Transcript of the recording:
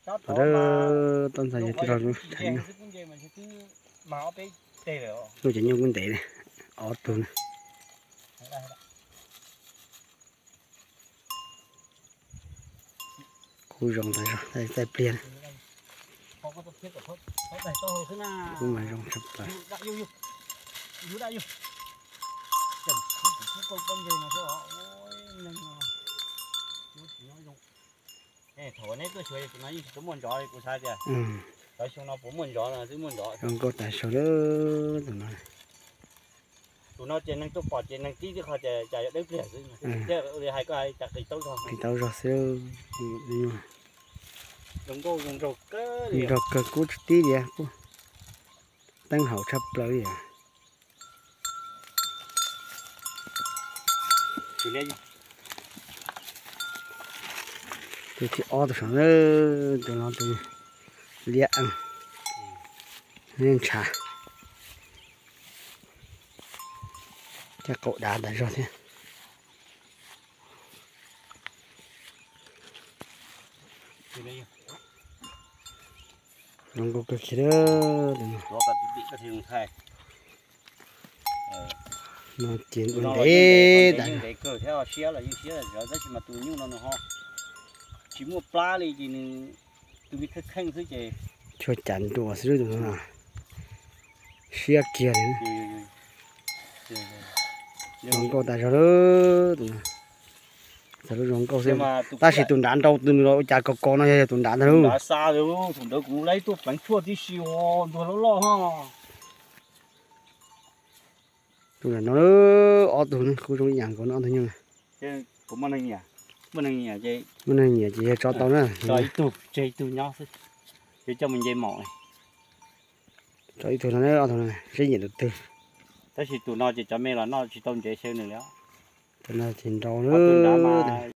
Tod, toj ntxas yog tij laug lub tshav nyuj. Lub tshav nyuj kuj ntev, ob tug na. Kuj zoo tas zog, txaij pliag na. Kuj mas zoo tshaj plaws. Thaum neb tuaj xyuas tus no yeej tsis tau muaj ntsov li, kuv xav tias xyov xyoo no puas muaj ntsov no, twb muaj ntsov. Zoo nkauj tas zog lawm tus no. Tus no ces neeg tuaj pom ces neeg tib tib qho ces cas yog dawb pliag xwb, thiab li hais koj hais cas qis taub zog. Qis taub zog xwb. Zoo nkauj zoo nraug kawg li, nraug kawg, kub tsis tib li, kub teeb haum tshaj plaws li. Tus thib ob tus saum na, tus no tus liab ees, ntshav, caj qaum dav tas zog thiab. Zoo nkauj kawg kiag. No ces ua ntev tas. Siab los yeej siab zog tab sis mas tus nyuj no nws ho tsis muaj plab li ces nws, tus me kheej kheej xwb ces. Tshuav cav nruas xwb tus no. Siab kiag li. Zoo nkauj tas zog lawm. Txog lub zoo nkauj xwb. Tab sis tus nrad nrau tus nws los ua cas kos kos no yog tus nrad ntag lub. Thaum ntawd kuv laib tuaj pleev tshuaj tib si ua ntuag loj loj ho. Tus nram no ob tug kuj zoo ib yam nkaus no ob tug nyuj. Muaj neeg nyiam ces yog tso tau na. Ib tug tseg ib tug nyob xwb, yuav coj mus nce maum. Tso ib tug no, ob tug no seb nyiam tus twg. Tab sis tus no ces cov me los noj tsis tau ntsev xyaw nws li. Tus no ces nrau lawm.